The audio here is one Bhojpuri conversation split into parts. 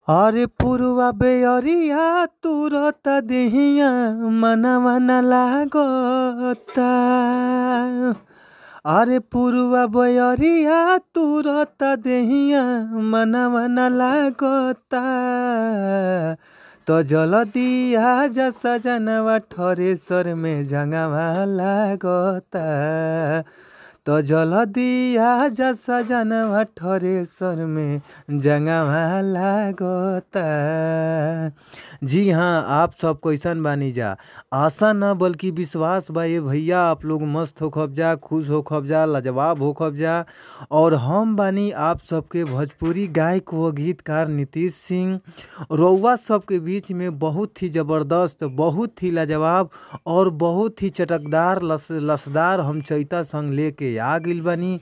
अरे पुरवा बेअरिया तुरत देहिया मनवा न लागता। अरे पुरवा बेअरिया तुरत देहिया मनवा न लागता। तो जल्दी आजा सजनवा थ्रेसर में जंगवा लागता। तो जल्दी आजा सजनवा थ्रेसर में जंगवा लागता। जी हाँ, आप सब कैसन बानी जा? आशा न बल्कि विश्वास बा ये भैया आप लोग मस्त हो खब जा, खुश हो खब जा, लाजवाब हो खब जा। और हम बानी आप सबके भोजपुरी गायक व गीतकार नीतीश सिंह। रउआ सबके बीच में बहुत ही ज़बरदस्त, बहुत ही लाजवाब और बहुत ही चटकदार लसदार हम चैता संग लेके आ गइल बानी।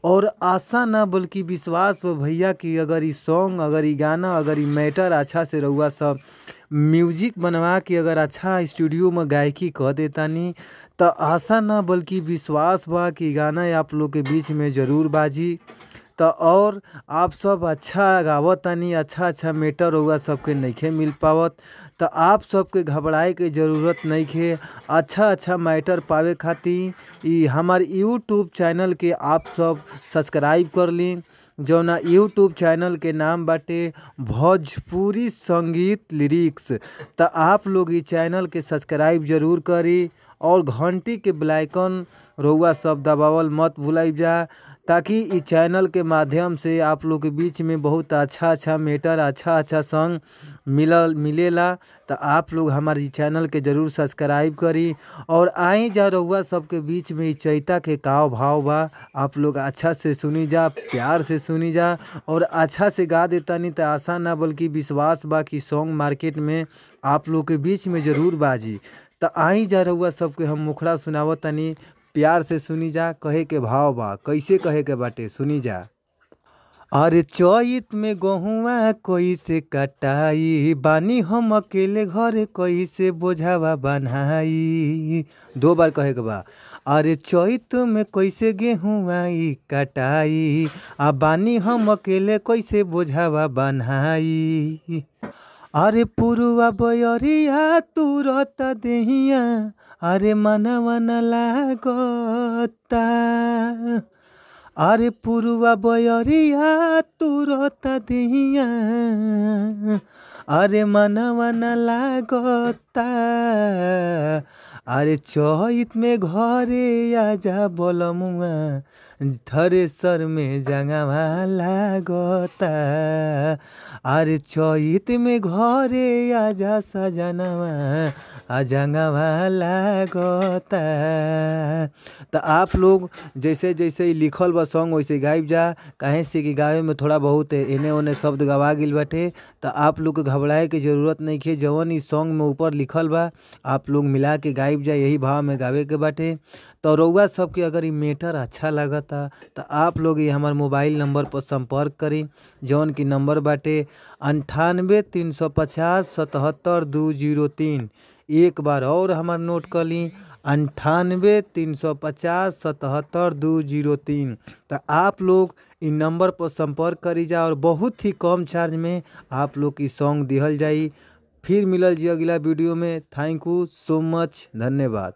और आशा न बल्कि विश्वास बा भैया कि अगर ई सॉन्ग, अगर ई गाना, अगर ई मैटर अच्छा से रउआ सब म्यूजिक बनवा के अगर अच्छा स्टूडियो में गायकी कह देतानी तो आशा न बल्कि विश्वास बा कि गाना आप लोग के बीच में ज़रूर बाजी। तो और आप सब अच्छा गावतानी, अच्छा अच्छा मैटर रउआ सबके नइखे मिल पावत, तो आप सबके घबराए के ज़रूरत नइखे। अच्छा अच्छा मैटर पावे खातिर ई हमार यूट्यूब चैनल के आप सब सब्सक्राइब कर ली, जौना यूट्यूब चैनल के नाम बाटे भोजपुरी संगीत लिरिक्स। तो आप लोग ई चैनल के सब्सक्राइब ज़रूर करी और घंटी के बेल आइकन रउआ सब दबावल मत भुलाई जा, ताकि ई चैनल के माध्यम से आप लोग के बीच में बहुत अच्छा अच्छा मैटर, अच्छा अच्छा सॉन्ग मिलेला। तो आप लोग हमारे चैनल के ज़रूर सब्सक्राइब करी और आई जा रउआ सबके बीच में ई चैता के काव भाव बा, आप लोग अच्छा से सुनी जा, प्यार से सुनी जा और अच्छा से गा देतानी तो आशा ना बल्कि विश्वास बा कि सॉन्ग मार्केट में आप लोग के बीच में ज़रूर बाजी। तो आई जा रउआ सबके हम मुखड़ा सुनावतानी, प्यार से सुनी जा, कहे के भाव बा, कैसे कहे के बाटे सुनी जा। अरे चैत में गहुआ कैसे कटाई, बानी हम अकेले घर कैसे बोझावा बनाई। दो बार कहे के बा। अरे चैत में कैसे गेहुआ कटाई, आ बानी हम अकेले कैसे बोझावा बनाई। अरे पुरवा बयरिया तुरत देहिया, अरे मनवा न लागता। अरे पुरवा बयरिया तुरत देहिया, अरे मनवा न लागता। अरे चैत में घरे आजा बलमुआ, थ्रेसर में जंगवा लागता। अरे चैत में घरे आजा सजनवा, आ जंगवा लागता। तो आप लोग जैसे जैसे लिखल बा सॉन्ग वैसे गाइब जा, काहे से कि गावे में थोड़ा बहुत एने ओने शब्द गवा गइल बाटे। तो आप लोग के घबराए के ज़रूरत नइखे, जवन ई सॉन्ग में ऊपर लिखल बा आप लोग मिला के गाइब जा, यही भाव में गावे के बाटे। तो रउआ सबके अगर ई मैटर अच्छा लागता तो आप लोग ये हमार मोबाइल नंबर पर संपर्क करी, जौन की नंबर बाटे 98 350 77 203। एक बार और हमार नोट कर ली, 98 350 77 203। तो आप लोग इन नंबर पर संपर्क करी जा और बहुत ही कम चार्ज में आप लोग की सॉन्ग दिहल जाई। फिर मिलल जी अगला वीडियो में। Thank you so much, धन्यवाद।